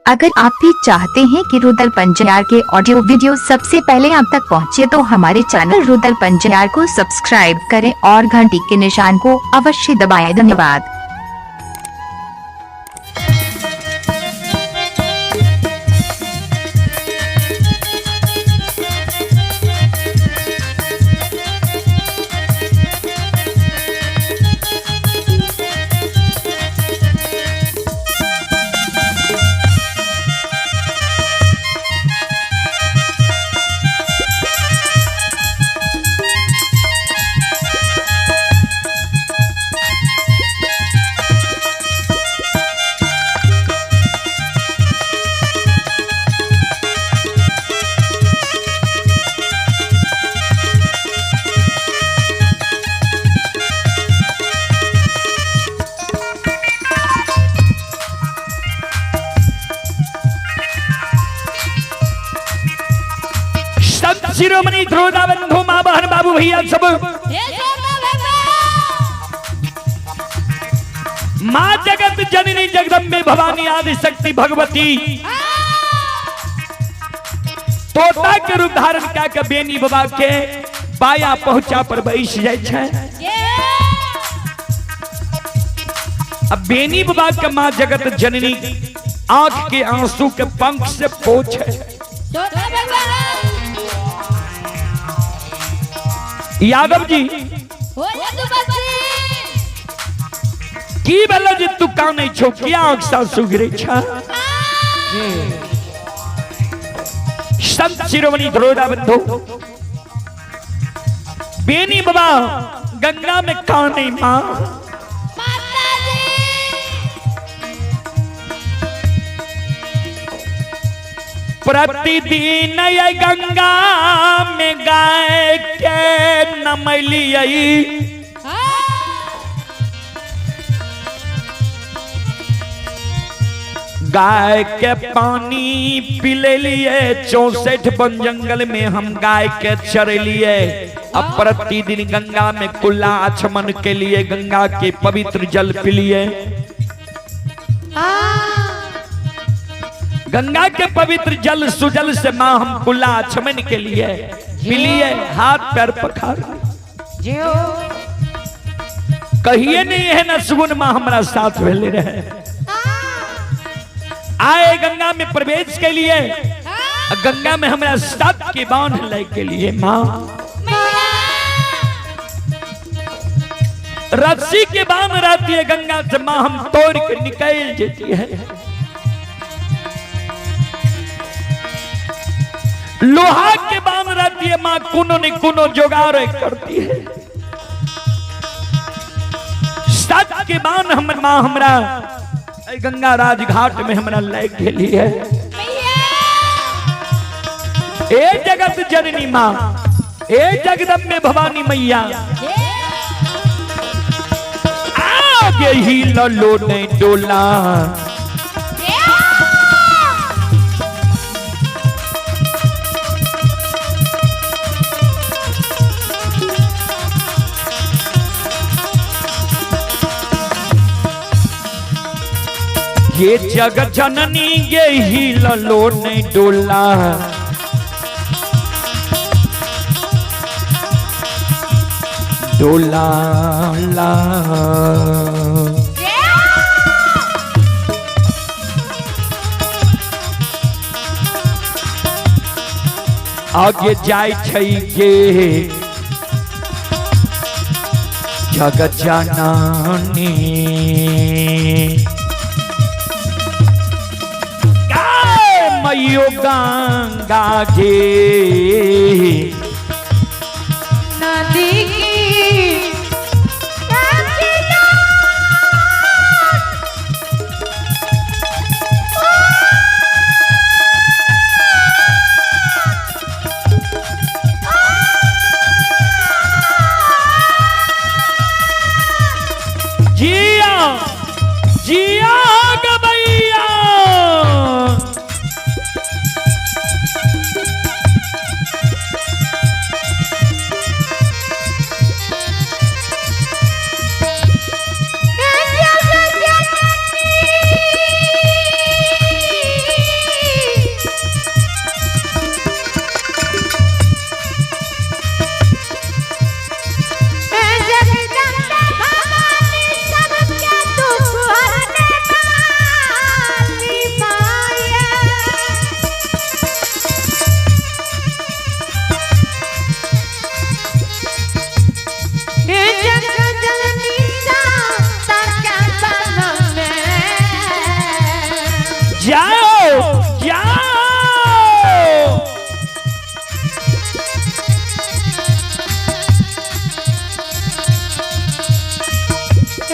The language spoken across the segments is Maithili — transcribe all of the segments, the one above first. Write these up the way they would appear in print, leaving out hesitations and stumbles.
अगर आप भी चाहते हैं कि रुदल पंजियार के ऑडियो वीडियो सबसे पहले आप तक पहुंचे तो हमारे चैनल रुदल पंजियार को सब्सक्राइब करें और घंटी के निशान को अवश्य दबाएं। धन्यवाद। संत शिरोमणि ध्रुवदा बंधु माँ बहन बाबू भैया सब, माँ जगत जननी जगदम्बे भवानी आदि शक्ति भगवती तोता के रूप धारण क्या के बेनी बाबा के बाया पहुंचा पर बैस जाय छै। अब बेनी बाबा के माँ जगत जननी आंख के आंसू के पंख से पोछ है। यादव जी की भेलो जे तू कानै छौ, किया आंख से आंसू गिरै छ? संत शिरोमणि ध्रुवदा बंधु बेनी बाबा गंगा में कानै मां, प्रतिदिन ये गंगा में गाय के नमलियई, गाय के पानी पिले लिए 64 वन जंगल में हम गाय के चरलिए। अब प्रतिदिन गंगा में कुल्ला आचमन के लिए गंगा के पवित्र जल पिलिए। गंगा के पवित्र जल सुजल से मां हम कुल्ला आचमन के लिए पिलिए, हाथ पैर पखार। कहिए नहीं है ना सुगुन मां हमरा साथ भेले रहे। आए गंगा में प्रवेश के लिए, गंगा में हमरा साथ के बांध ले के लिए मां रस्सी के बांध रहती है गंगा से मां हम तोड़ के निकल जाती है। लोहा के बांध रहती है मां कोनो ने कोनो जुगाड़ करती है। सात के बांध हम मां हमरा गंगा राजघाट में हमरा ले गेली है। ए जगत जननी मां, ए जगदम्बे भवानी मैया, आगे ही ललो नहीं डोला। ये जग जननी ये ही ललो नहीं डोला। डोला ला आगे जाय छै गे जग जननी। मैयो गंगा गे नदी की जिया जिया गबैया। जाओ जाओ।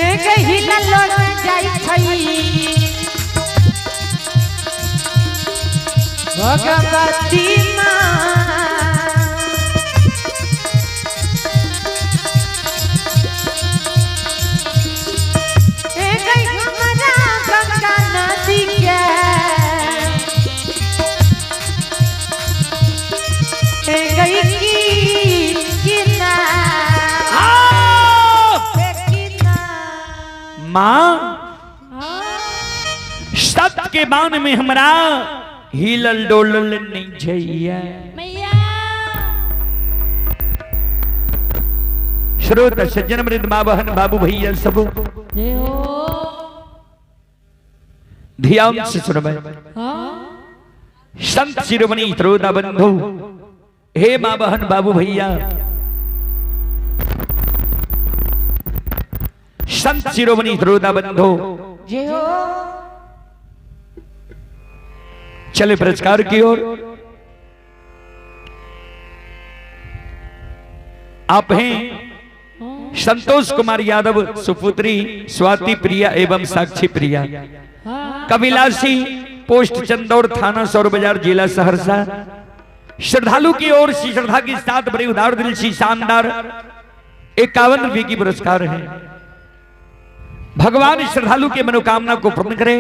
एक हिलल जाइ छै भगवती माँ। एक हमरा गंगा नदी के एक की किनार आओ! किनार। माँ सत के बान में हमरा हिलल डोलल नहीं जइया। मैया श्रोत सज्जन मृद माँ बहन बाबू भैया सब जय हो। ध्यान से सुनबे। संत शिरोमणि श्रोता बंधु, हे माँ बहन बाबू भैया, संत शिरोमणि श्रोता बंधु, जय हो। चले पुरस्कार की ओर। आप हैं संतोष कुमार यादव सुपुत्री स्वाति प्रिया एवं साक्षी प्रिया, कबिलासी, पोस्ट चंदौर, थाना सौर बाजार, जिला सहरसा। श्रद्धालु की ओर से श्रद्धा के साथ बड़े उदार दिल से शानदार 51 रुपए की पुरस्कार है। भगवान श्रद्धालु के मनोकामना को पूर्ण करे।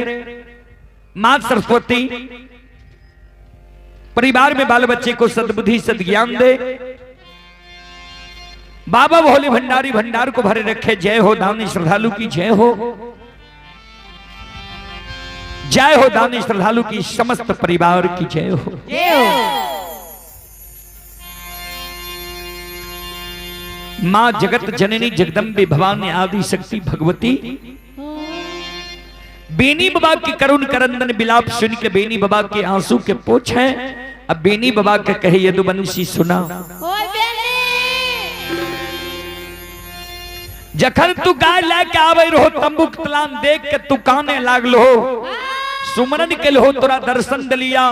मां सरस्वती परिवार में बाल बच्चे को सद्बुद्धि सद्ज्ञान दे। बाबा भोले भंडारी भंडार को भरे रखे। जय हो दानी श्रद्धालु की जय हो, जय हो दानी श्रद्धालु की समस्त परिवार की जय हो। जय हो। मां जगत जननी जगदम्बे भवानी आदि शक्ति भगवती बेनी बाबा की करुण करंदन बिलाप सुन के बेनी बाबा के आंसू के पोछ हैं। अब बेनी बाबा के कहे यदुवंशी सुना, ओए बेनी, जखन तू गाय लेके आवे रहो तंबू के तलान देख के तू काने लागलो हो, सुमरन के हो तोरा दर्शन दिलिया,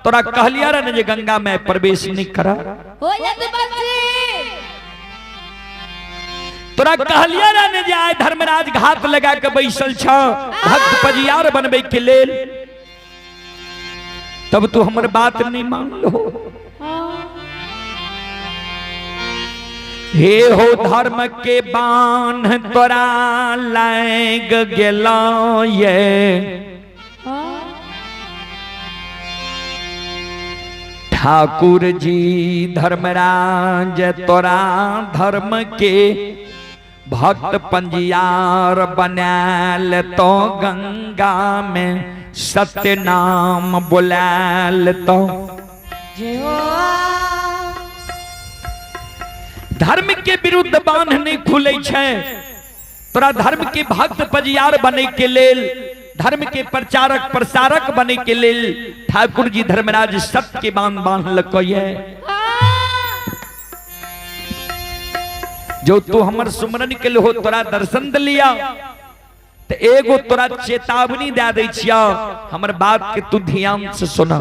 तोरा कहलिया रे जे गंगा में प्रवेश नहीं करा, ओ यदुवंशी, तोरा कहलिया रे जे आय धर्मराज घात लगा के बैसल छ भक्त पजियार बनबे के लेल, तब तू हमर बात नहीं मान लो। हे हो धर्म के बांध तोरा लाग गेलो ये, ठाकुर जी धर्मराज तोरा धर्म के भक्त पंजियार बनाल तो गंगा में सत्य नाम बुलाल तो। जय हो। धर्म के विरुद्ध बांध नहीं खुले छै, तोरा धर्म के भक्त पजियार बने के लेल, धर्म के प्रचारक प्रसारक बने के लेल ठाकुर जी धर्मराज सत्य के बांध बांध लको ये। जो तू हमर सुमरन के लिए हो तोरा दर्शन दिलिया, तो एगो तोरा चेतावनी दे दै छिया, हमर बात के तू ध्यान से सुना।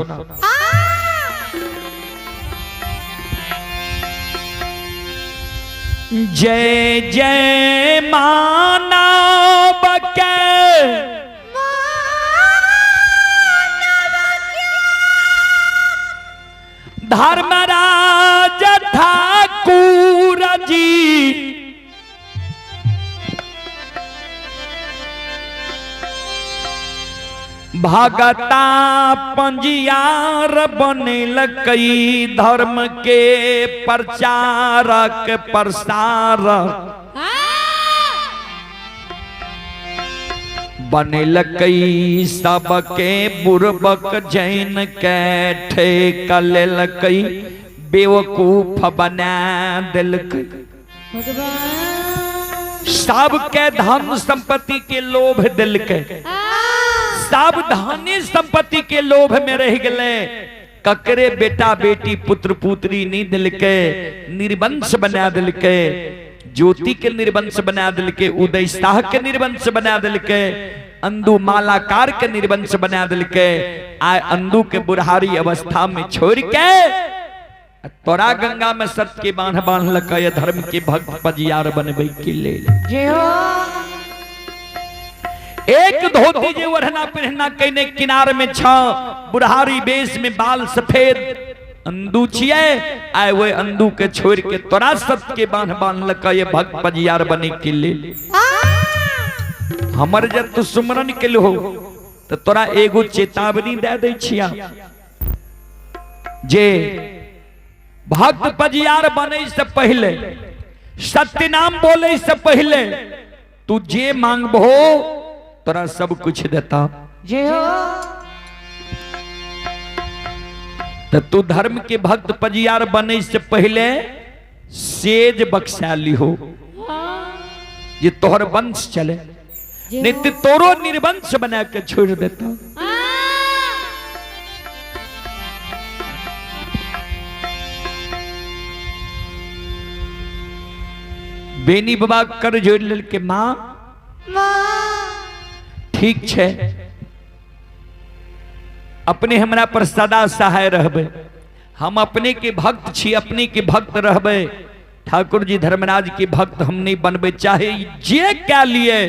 जय जय मानव के धर्मराज ठाकुर जी, भगता पंजियार बनेल कई धर्म के प्रचारक प्रसारक बनेल कई, सबके बुरबक जैन के ठेक लेलकई, बेवकूफ बना दिलकई। सबके धन संपत्ति के लोभ दिलकै, सब धनी संपत्ति के लोभ में रह गए, ककरे बेटा बेटी पुत्र पुत्री नहीं दिलकै, निर्वंश बना दिलकै, ज्योति के निर्वंश बना दिलकै, उदय शाह के निर्वंश बना दिलकै, अंदू मालाकार के निर्वंश बना दिलकै। आय अंदू के बुढ़ारी अवस्था में छोड़ के तोरा गंगा में सत्य के बांध बांधलकै धर्म के भक्त पजियार बनबै के लेल। जय हो। एक धोती जे ओढ़ना पहिरना कने किनार में छ, बुढ़ारी बेस में बाल सफेद अंदू छियै, आय ओहि अंदू के छोड़ के तोरा सत्य के बांध बांधलकै भक्त पजियार बने के लेल। हमर जब तू सुमरन के हो तो तोरा एगो चेतावनी दे दै छिया जे भक्त पजियार बने से पहले, सत्य नाम बोले से पहले तू जे मांगबहो तोरा सब कुछ देता। जय हो। तो तू धर्म के भक्त पजियार बने से पहले सेज बख्शा लिहो ये तोहर वंश चले, नहीं तो तोरो निर्वंश बना के छोड़ देता। बेनी बाबा कर जोड़ लेल के माँ ठीक छे, अपने हमरा पर सदा सहाय रहबे, हम अपने के भक्त छी, अपने के भक्त रहबे। ठाकुर जी धर्मराज के भक्त हम नहीं बनबे चाहे जे क्या लिए,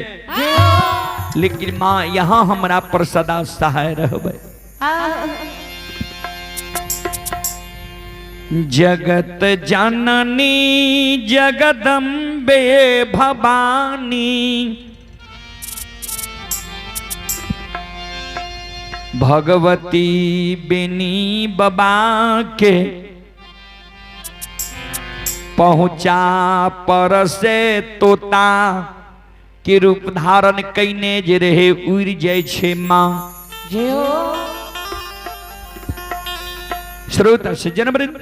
लेकिन माँ यहाँ हमरा पर सदा सहाय रहबे। जगत जननी जगदम्बे भवानी, भगवती बेनी बाबा के पहुँचा पर से तोता के रूप धारण कैने जे रहे उड़ जाय छे माँ। जय हो। श्रोता सज्जन वृंद,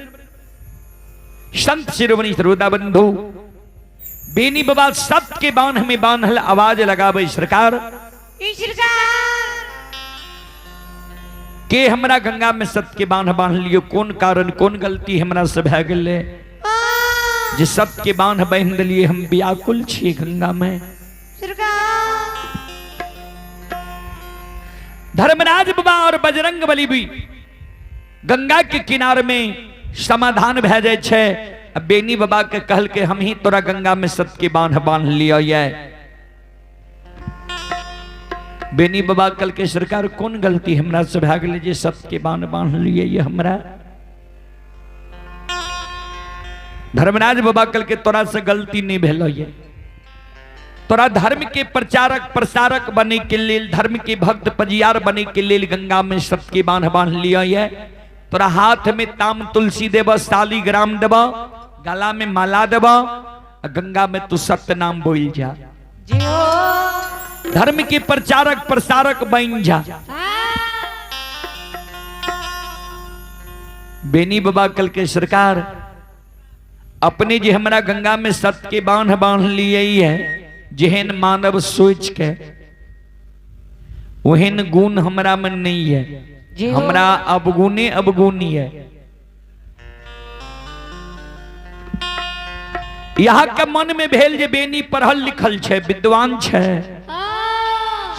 संत शिरोमणि श्रोता बंधु, बेनी बाबा सत के बांध में बांधल आवाज लगावे सरकार के हमरा गंगा में सत के बांध बांध लियो, कौन कारण कौन गलती हमरा से भए गेलै जे सत के बांध बांध दिलिए, हम व्याकुल छी गंगा में। धर्मराज बाबा और बजरंग बली भी गंगा के किनार में समाधान भए जाय छै। बेनी बाबा के कहल के हम ही तोरा गंगा में सत के बांध बांध लियो ये। बेनी बाबा कल के सरकार कौन गलती हमरा से भए गेलै जे सत के बांध बांध लिए ये हमरा। धर्मराज बाबा कल के तोरा से गलती नहीं भेलो ये, तोरा धर्म के प्रचारक प्रसारक बने के लेल, धर्म के भक्त पजियार बने के लेल गंगा में सत के बांध बांध लिया ये। तोरा हाथ में ताम तुलसी देब, शालीग्राम देब, गला में माला देब, गंगा में तू सत्य नाम बोल जा, धर्म के प्रचारक प्रसारक बन जा। बेनी बाबा कल के सरकार अपने जे हमरा गंगा में सत के बांध बांध लिए है, जेहन मानव सोच के ओहन गुण हमरा में नहीं है, हमरा अवगुणे अवगुणी है। यहाँ के मन में भेल जे बेनी पढ़ल लिखल छे, विद्वान छे,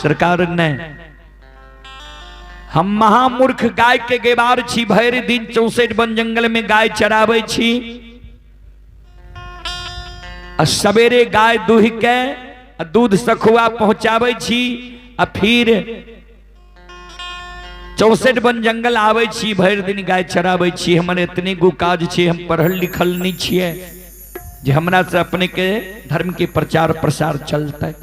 सरकार ने हम महामूर्ख गाय के गेबार छी, भरि दिन 64 वन जंगल में गाय चराबै छी, आ सवेरे गाय दुहि के दूध सखुआ पहुंचाबै छी, आ फिर 64 वन जंगल आबै छी, भरि दिन गाय चराबै छी। हमर एतने गो काज छै, हम पढ़ल लिखल नहीं छियै जे हमरा से अपने के धर्म के प्रचार प्रसार चलतै।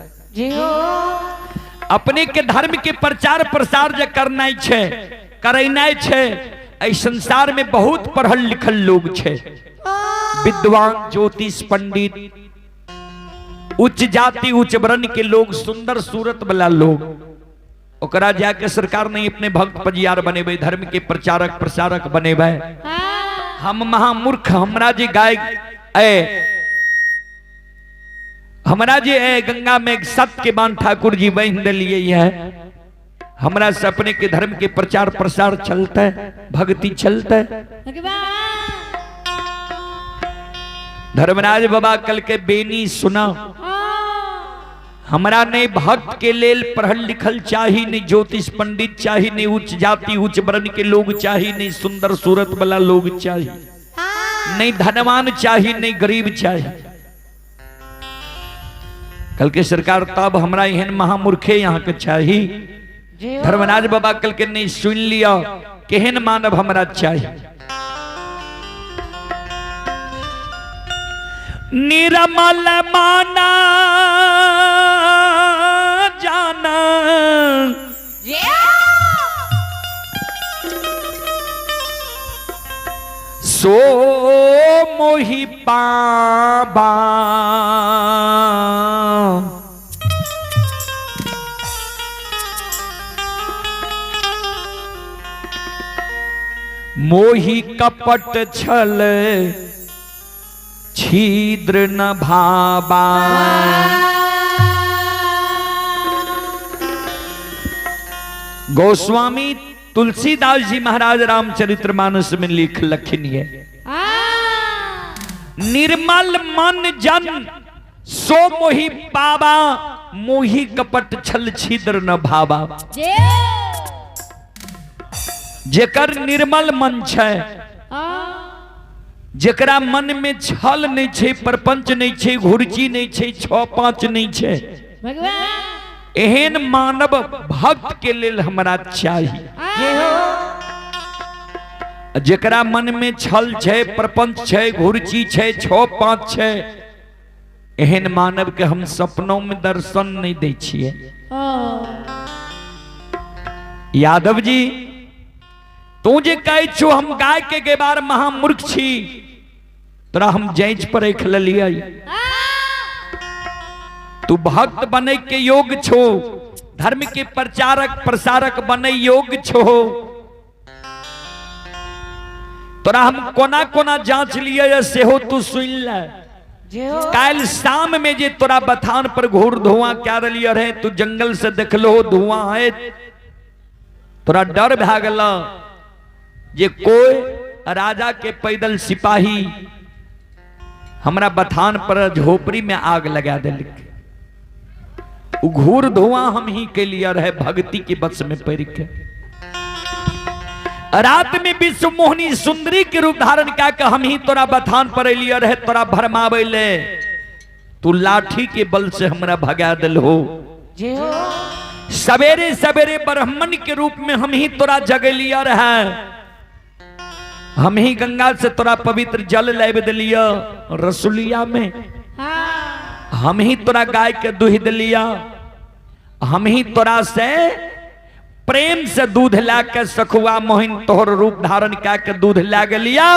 अपने के धर्म के प्रचार प्रसार जे करना छै, करैनाइ छै, एहि संसार में बहुत पढ़ल लिखल लोग छै, विद्वान ज्योतिष पंडित, उच्च जाति उच्च वर्ण के लोग, सुंदर सूरत वाला लोग, ओकरा जाके सरकार नहीं अपने भक्त पजियार बनेबै, धर्म के प्रचारक प्रसारक बनेबै। हम महामूर्ख, हमरा जे गाय ए हमरा जे ए गंगा में सत के बाण ठाकुर जी बांध दिलिए है, हमरा से अपने के धर्म के प्रचार प्रसार चलते, भक्ति चलते। धर्मराज बाबा कल के बेनी सुना, हमरा नहीं भक्त के लेल पढ़ल लिखल चाही, नहीं ज्योतिष पंडित चाही, नहीं उच्च जाति उच्च वर्ण के लोग चाही, नहीं सुंदर सूरत वाला लोग चाही, नहीं धनवान चाही, नहीं गरीब चाही। कल के सरकार तब हमरा एहन महामूर्खे यहाँ के चाही। धर्मराज बाबा कल के नहीं सुन लिया केहन मानव हमरा चाही। निर्मल माना जाना सो मोहि पाबा, मोहि कपट छल छिद्र न भाबा। गोस्वामी तुलसीदास जी महाराज रामचरितमानस में लिख लखिन है, निर्मल मन जन सो मोहि पाबा, मोहि कपट छल छिद्र न भाबा। जेकर निर्मल मन छै, जेकरा मन में छल नहीं छै, प्रपंच नहीं छै, घुरची नहीं छै, 6 5 नहीं छै, एहन मानव भक्त के लेल हमरा चाही। जेकरा मन में छल छै, प्रपंच छै, घुरची छै, 6 5 छै, एहन मानव के हम सपनों में दर्शन नहीं दै छियै। यादव जी तू जे कहै छो हम गाय के गेबार महामूर्ख छी, तोरा हम जांच पर रख लेलियै। तू भक्त बने के योग्य छो, धर्म के प्रचारक प्रसारक बने योग्य छो। तोरा हम कोना कोना जांच लियै सेहो तू सुन ले। काल्हि शाम में जे तोरा बथान पर घूर धुआं क्या रलियै रहे, तू जंगल से देखलो धुआं है, तोरा डर भए गेल जे कोई राजा के पैदल सिपाही हमरा बथान पर झोपड़ी में आग लगा देलक। घूर धुआं हम ही के लिए रहे भक्ति के बस में पड़ के। रात में विश्व मोहनी सुंदरी के रूप धारण क्या के हम ही तोरा बथान पर अलिए रहे, तोरा भरमावे ले, तू लाठी के बल से हमरा भगा दिल हो। सवेरे सवेरे ब्राह्मण के रूप में हम ही तोरा जगलिया रहे, हम ही गंगा से तोरा पवित्र जल लाबि दिलिया रसुलिया में, हम ही तोरा गाय के दूहि दिलिया, हम ही तोरा से प्रेम से दूध ला के सखुआ मोहिन तोहर रूप धारण क्या के दूध ला गेलिया,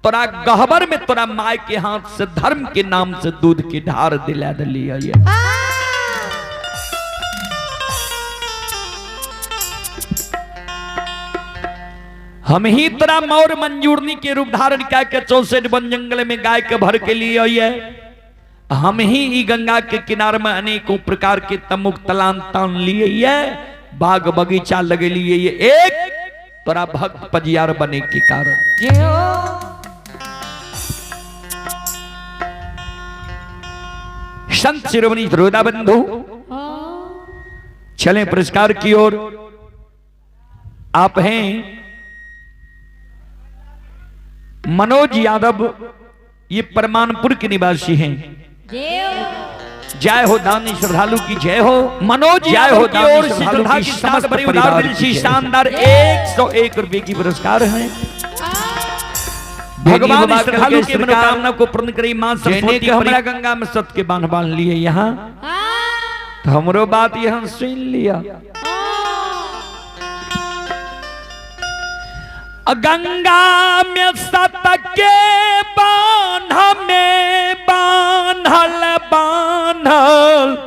तोरा गहबर में तोरा माय के हाथ से धर्म के नाम से दूध की ढार दिला दिलिया। हम ही तोरा मौर मंजूरनी के रूप धारण क्या के 64 वन जंगल में गाय के भर के लिए ये, हम ही ई गंगा के किनार में अनेकों प्रकार के तमुक तलान तान लिए ये, बाग बगीचा लगे लिए ये, एक तोरा भक्त पजियार बने के कारण। संत शिरोमणि रोदा बंधु चले पुरस्कार की ओर। आप हैं मनोज यादव, ये परमानपुर के निवासी हैं। जय हो दानी श्रद्धालु की जय हो। मनोज जय हो दानी श्रद्धालु की समस्त परिवार की शानदार 101 रुपए की पुरस्कार है। भगवान श्रद्धालु की मनोकामना को पूर्ण करी मां सरस्वती। हमरा गंगा में सत के बांध बांध लिए यहाँ, तो हमरो बात यहाँ सुन लिया। गंगा में सत के बांध में बांधल बांधल,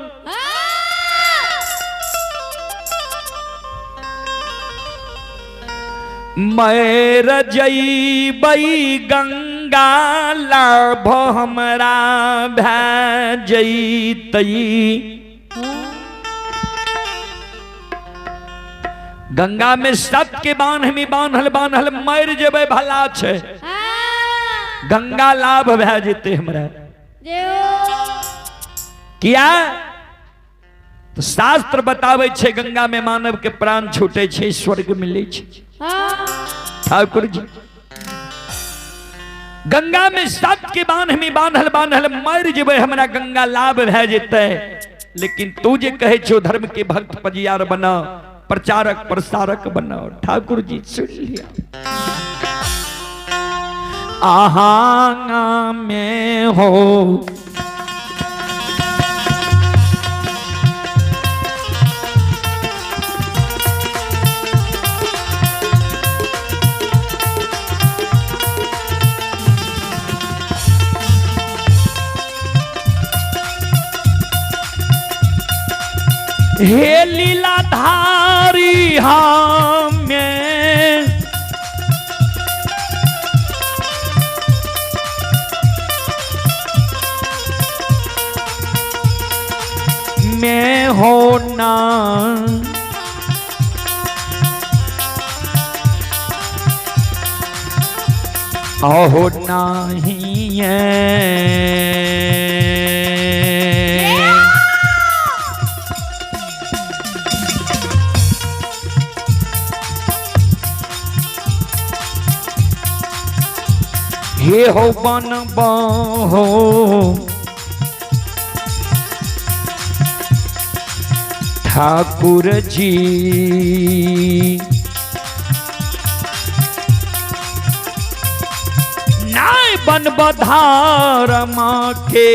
मैं रजईबई गंगा लाभ हमरा भै जईतई। गंगा में सत के बांध में बांधल बांधल मर जेबै भला छै, गंगा लाभ भै जेतै हमरा। किया तो शास्त्र बताबै छै गंगा में मानव के प्राण छूटे छै, स्वर्ग मिलै छै। ठाकुर जी गंगा में सात के बांध में बांधल बांधल मर जेबै, हमरा गंगा लाभ भए जेतै। लेकिन तू जे कहै छौ धर्म के भक्त पजियार बना, प्रचारक प्रसारक बना। ठाकुर जी सुन लिया, आहा में हो हे लीलाधारी हमें मैं हो ना अहो नहीं है। हे हो बन हो ठाकुर जी नाय बन बधार माँ के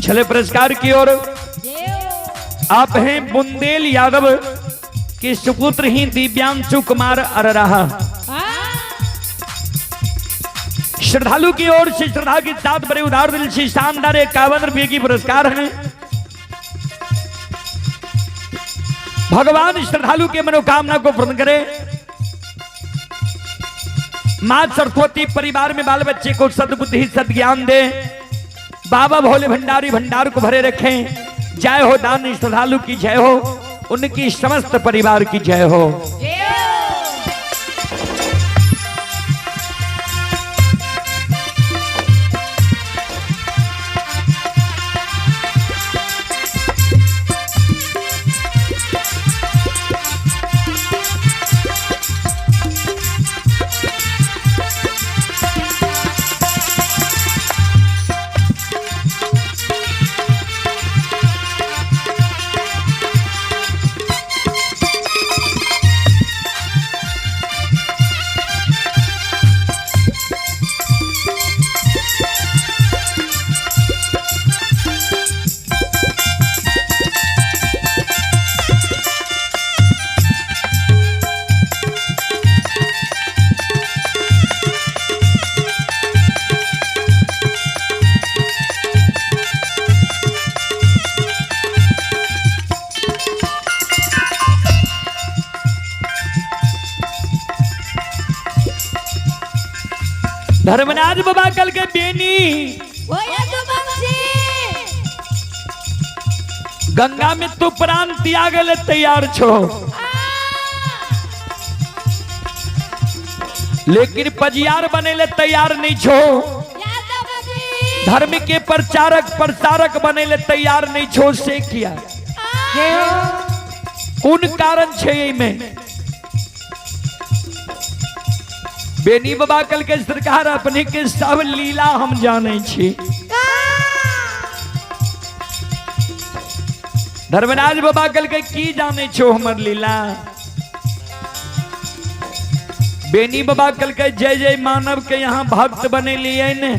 चले पुरस्कार की ओर। आप हैं बुंदेल यादव के सुपुत्र ही दिव्यांशु कुमार अरराहा। श्रद्धालु की ओर से श्रद्धा के साथ बड़े उदार दिल से शानदार 51 रुपए की पुरस्कार हैं। भगवान श्रद्धालु के मनोकामना को पूर्ण करे। मां सरस्वती परिवार में बाल बच्चे को सद्बुद्धि सद्ज्ञान दे। बाबा भोले भंडारी भंडार को भरे रखें। जय हो दान श्रद्धालु की जय हो, उनकी समस्त परिवार की जय हो। धर्मनाथ बाबा कल के बेनी गंगा में तू प्राण त्याग ले तैयार छो। लेकिन पजियार बने ले तैयार नहीं छो, धर्म के प्रचारक प्रसारक बने ले तैयार नहीं छो, से किया? जय हो। कोन कारण छे में? बेनी बाबा कल के सरकार अपने के सब लीला हम जाने छी। धर्मराज बाबा कल के की जाने छो हमर लीला? बेनी बाबा कल के जय जय मानव के यहाँ भक्त बने लिए ने,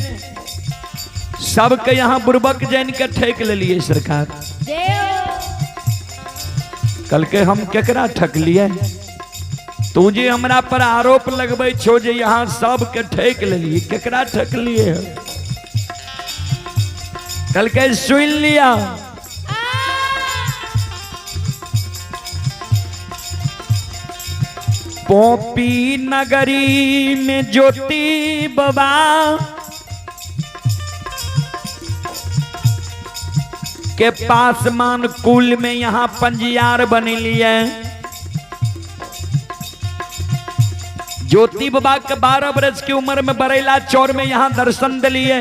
सबके यहाँ बुर्बक जैन के ठेक ले लिए सरकार। कल के हम केकरा ठक लिए? तू जे हमरा पर आरोप लगबै छो जे यहाँ सबके ठेक ले लिए, केकरा ठक लिए? कल के सुन लिया, पोपी नगरी में ज्योति बाबा के पास मान कुल में यहाँ पंजियार बने लिए। ज्योति बाबा के 12 बरस की उम्र में बरेला चौर में यहाँ दर्शन दिलिए।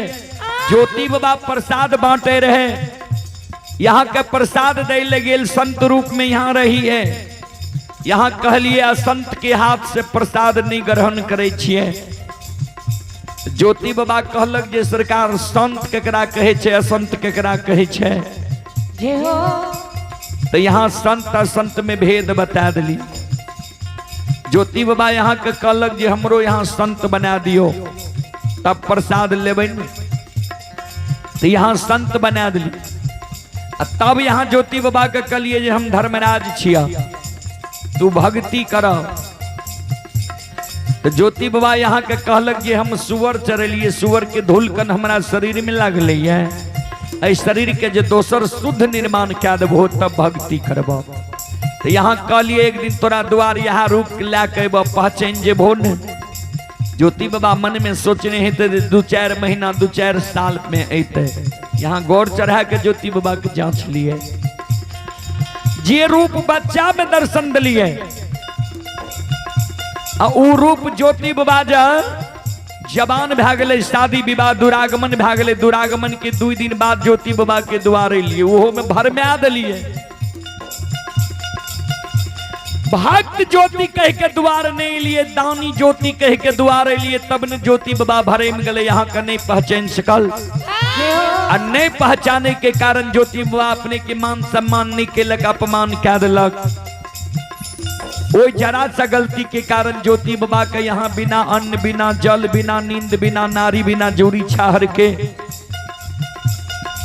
ज्योति बाबा प्रसाद बांटे रहे, यहाँ के प्रसाद दे लगे संत रूप में यहाँ रही है। यहाँ कहलिए असंत के हाथ से प्रसाद नहीं ग्रहण करे छिए। ज्योति बाबा कहलक जे सरकार संत केकरा कहे छे, असंत केकरा कहे छे? जय हो। तो यहाँ संत असंत में भेद बता दिली। ज्योति बाबा यहाँ के कहलक जे हमरो यहाँ संत बना दियो तब प्रसाद लेबै ने। तो यहाँ संत बना दिली। तब यहाँ ज्योति बाबा के कहलिए जे हम धर्मराज छिया, तू भक्ति कर। तो ज्योति बाबा यहाँ के कहलक जे हम सुअर चरेलिए, सुअर के धूलकन हमरा शरीर में लागले है, एहि शरीर के जे दोसर शुद्ध निर्माण कए देबहो तब भक्ति करबो। तो यहाँ कहलिए एक दिन तोरा द्वार यहाँ रूप लए के अयबो, पहचान जेबहो ने। ज्योति बाबा मन में सोचने हेतै जे 2-4 महीना 2-4 साल में अयतै। यहाँ गौर चढ़ा के ज्योति बाबा के जांच लिए, जे रूप बच्चा में दर्शन दिलिए आ ऊ रूप ज्योति बाबा जवान भए गेलै, शादी विवाह दुरागमन भए गेलै। दुरागमन के 2 दिन बाद ज्योति बाबा के द्वार एलिए, ओहो में भरमा देलिए। भक्त ज्योति कह के द्वार नहीं लिए, दानी ज्योति कह के द्वार एलिए, तब न ज्योति बाबा भरे में गेलै। यहाँ के नहीं पहचान सकल, आ नहीं पहचाने के कारण ज्योति बाबा अपने के मान सम्मान नहीं केलक, अपमान कह देलक। ओहि जरा सा गलती के कारण ज्योति बाबा के यहाँ बिना अन्न बिना जल बिना नींद बिना नारी बिना जोड़ी छाहर के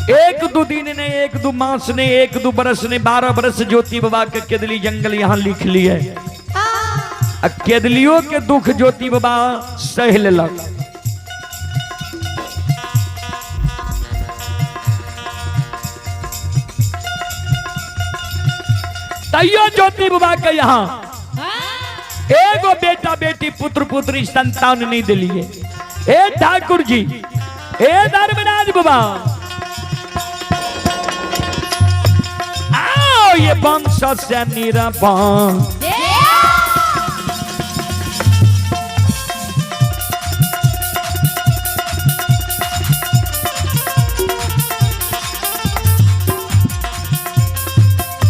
1-2 दिन ने, 1-2 मास ने, 1-2 बरस ने, 12 बरस ज्योति बाबा के केदली जंगल यहाँ लिख लिए। आ केदलियों के दुख ज्योति बाबा सह लेलक। तैयो ज्योति बाबा के यहाँ एगो बेटा बेटी पुत्र पुत्री संतान नहीं दिलिए। ए ठाकुर जी, ए धर्मराज बाबा, आओ ये वंश से निरपन।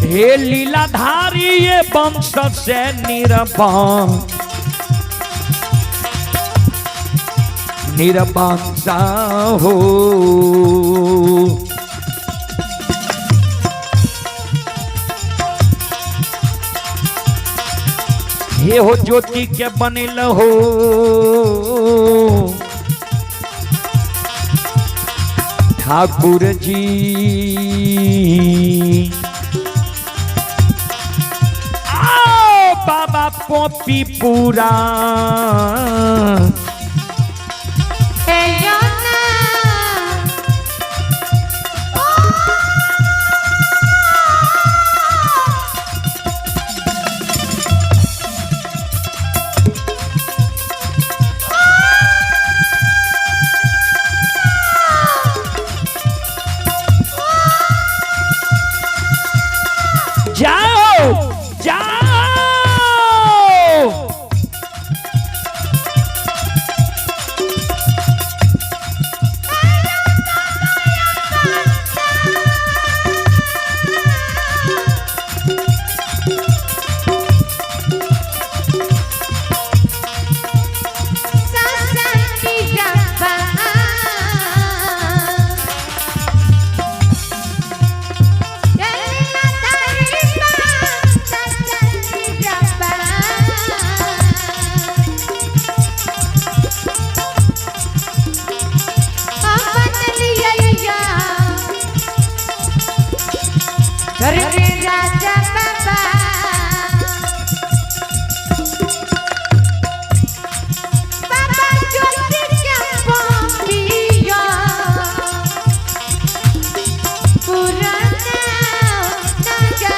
हे लीलाधारी ये वंश से निरपन, निरपंस हो। हे हो ज्योति के बनिल हो, ठाकुर जी। आओ बाबा पोपी पूरा जाओ जाओ। अरे राजा बाबा बाबा ज्योति के पापिया पुराना नगर।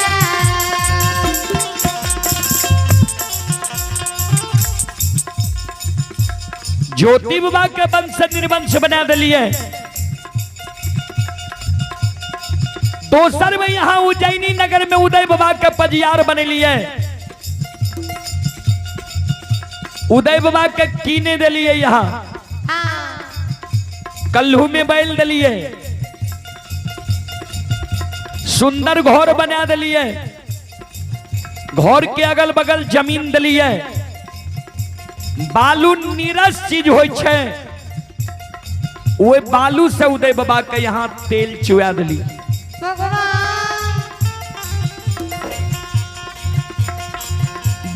ज्योति बाबा के वंश से निर्वंश बना दिलिए। दोसर में यहाँ उज्जैनी नगर में उदय बाबा के पजियार बनेलिए। उदय बाबा के कीने दिलिए, यहाँ कल्हू में बैल दिलिए, सुंदर घर बना दिलिए, घर के अगल बगल जमीन दिलिए। बालू नीरस चीज होय छै, ओहि बालू से उदय बाबा के यहाँ तेल चुआ दिली। भगवान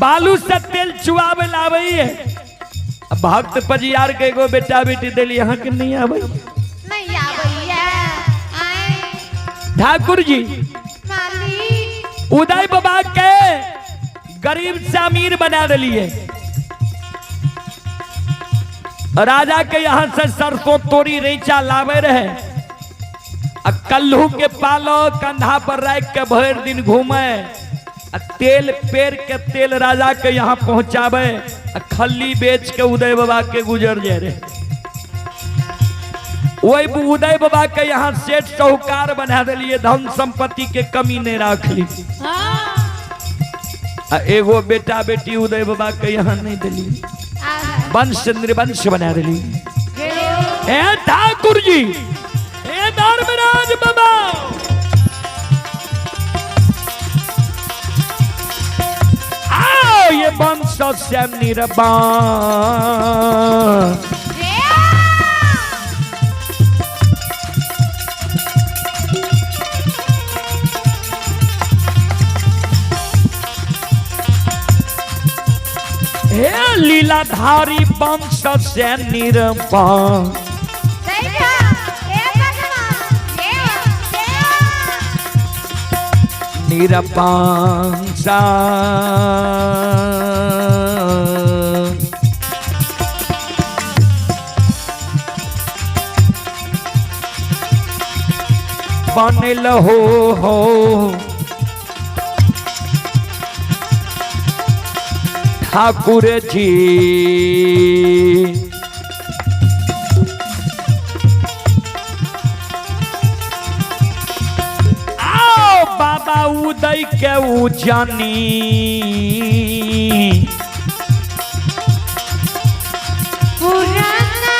बालू से तेल चुआवे लावे है। भक्त पजियार के एगो बेटा बेटी दिली, यहाँ के नहीं आवे। नहीं आबैया आए ठाकुर जी मालिक उदय बाबा के गरीब से अमीर बना दिलिए। राजा के यहाँ से सरसों तोरी रैचा लावे रहे, आ कल्हू के पालो कंधा पर रख के भर दिन घूमे, आ तेल पेर के तेल राजा के यहाँ पहुंचावे, आ खल्ली बेच के उदय बाबा के गुजर जाए रहे। वही उदय बाबा के यहाँ सेठ साहूकार बना दिलिए, धन संपत्ति के कमी नहीं राखली। आ एगो बेटा बेटी उदय बाबा के यहाँ नहीं दिली, वंश निर्वंश बना दिली। ए ठाकुर जी, ए धर्मराज बाबा, आओ ये वंश से निर्वाण। हे लीलाधारी वंश से निर्वाण। निरपांसा बनल हो हो ठाकुर जी। आओ बाबा उदय के उजानी, पुराना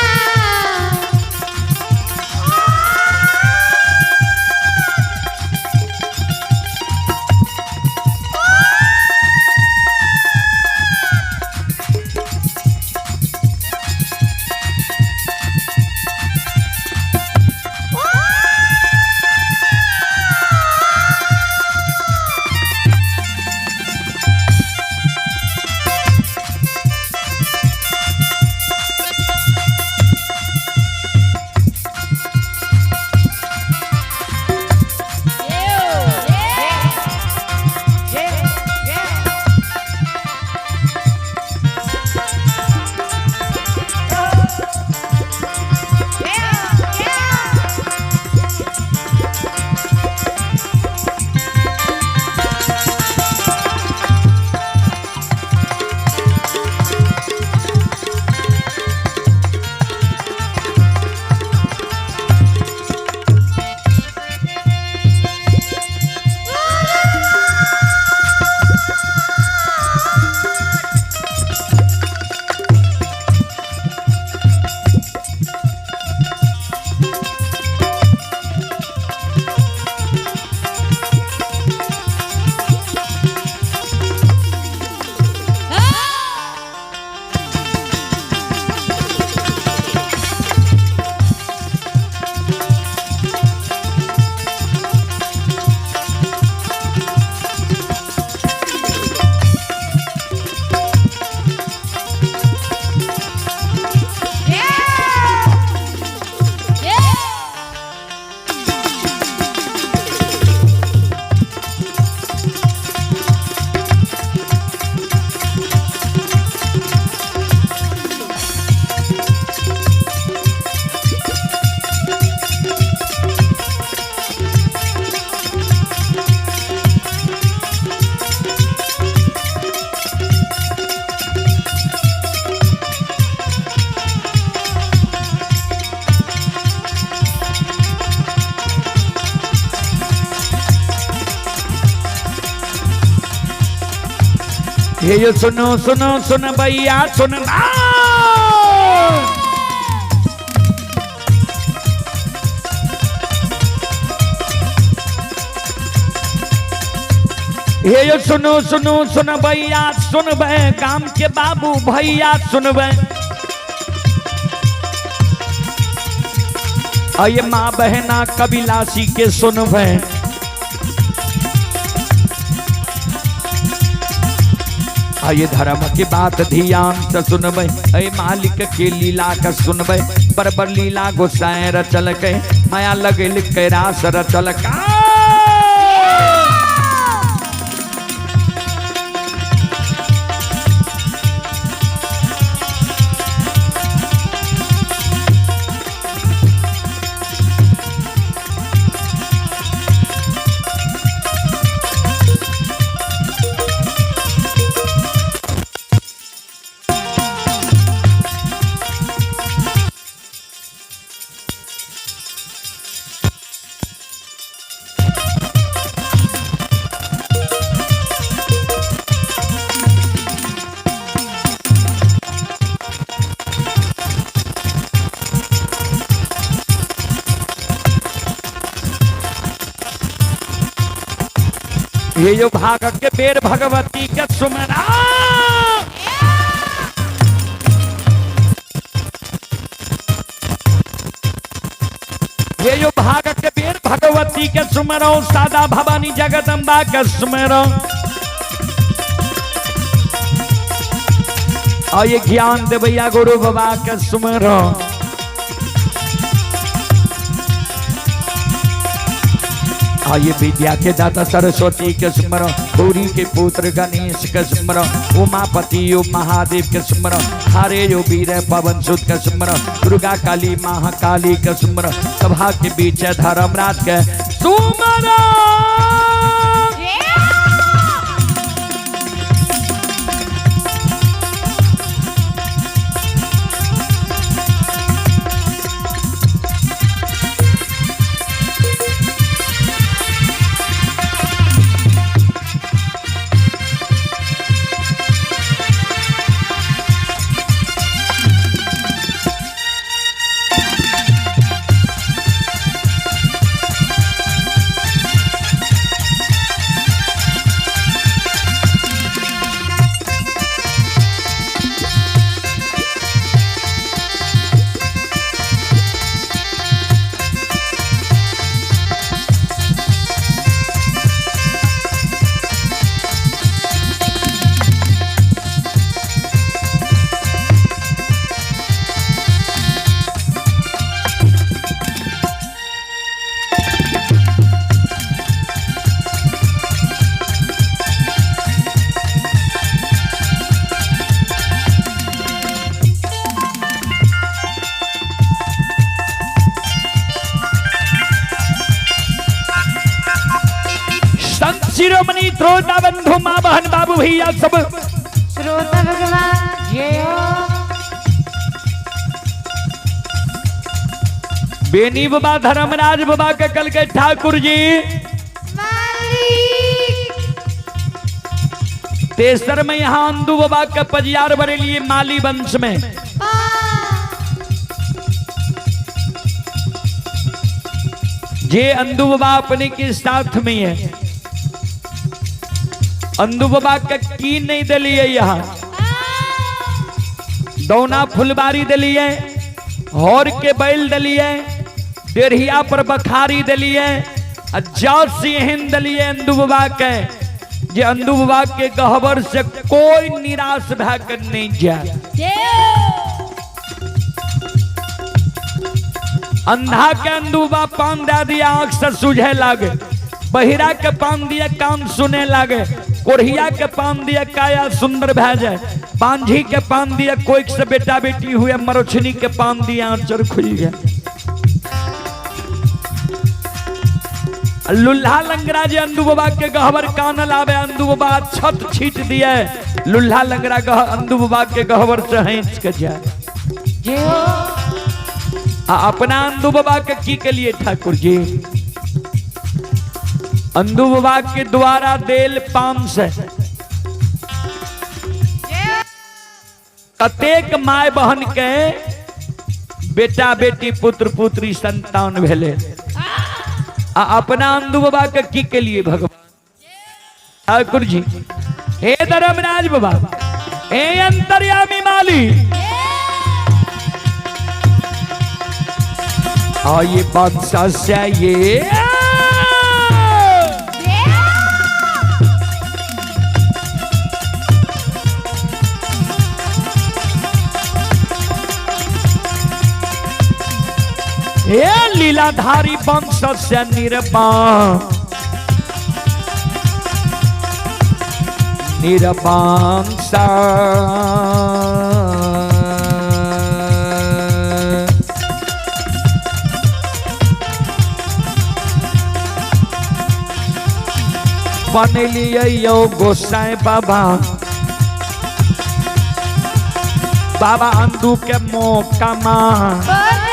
हे यो सुनो सुनो सुन भैया सुन। हे यो सुनो सुनो सुन भैया सुनबे, गाम के बाबू भैया सुनबे। अये माँ बहना कबिलासी के सुनबे। अये धर्म के बात ध्यान से सुनबे, अये मालिक के लीला का सुनबे। बरबर लीला गोसाई रचल के, माया लगल कैरास रचल का। ये जो भाग के बेर भगवती के सुमरा। ये जो भाग के बेर भगवती के सुमरो, सादा भवानी जगदम्बा के सुमरो। और ये ज्ञान देवैया गुरु बाबा के सुमरो। आइए विद्या के दाता सरस्वती के स्मरण, गौरी के पुत्र गणेश के स्मरण, उमापति यो महादेव के स्मरण, हरे यो वीर पवन सुत के स्मरण, दुर्गा काली महाकाली के स्मरण, सभा के बीच धर्मराज के सुमरण। शिरोमणि श्रोता बंधु माँ बहन बाबू भैया सब श्रोता भगवान जय हो। बेनी बाबा धर्मराज बाबा के कल के ठाकुर जी तेसर में यहाँ अंदू बाबा के पजियार बने लिए माली वंश में। जे अंदू बाबा अपने के साथ में है, अंदू बाबा के की नहीं दिलिए, यहाँ दौना फुलबारी दिलिए, हौर के बैल दिलिए, डेढ़िया पर बखारी दिलिए, जाओ सिंहन दिलिए अंदू बाबा के। जे अंदू बाबा के गहबर से कोई निराश भा कर नहीं जाए। अंधा के अंदू बाबा पान दे दिया, आंख से सूझे लागे, बहिरा के पान दिया कान सुने लागे, कोढ़िया के पान दिया काया सुंदर भै जाए, पांझी के पान दिया कोई से बेटा बेटी हुए, मरोछनी के पान दिया आंचर खुल गया। लुल्हा लंगड़ा जे अंदू बाबा के गहबर कान लावे, अंदू बाबा छत छीट दिए, लुल्हा लंगड़ा गह अंदू बाबा के गहबर से हंस के जाए। अपना अंदू बाबा के की के लिए ठाकुर जी अंदू बाबा के द्वारा देल पान से कतेक माय बहन के बेटा बेटी पुत्र पुत्री संतान भेले आ अपना अंधु बाबा के की के लिए भगवान ठाकुर जी। हे धर्मराज बाबा, हे अंतर्यामी माली, आइए बादशाह से ये हे लीलाधारी वंश से निर्वाण निर्वांसा। बनेलियै यौ गोसाई बाबा, बाबा अंधू के मौका माँ।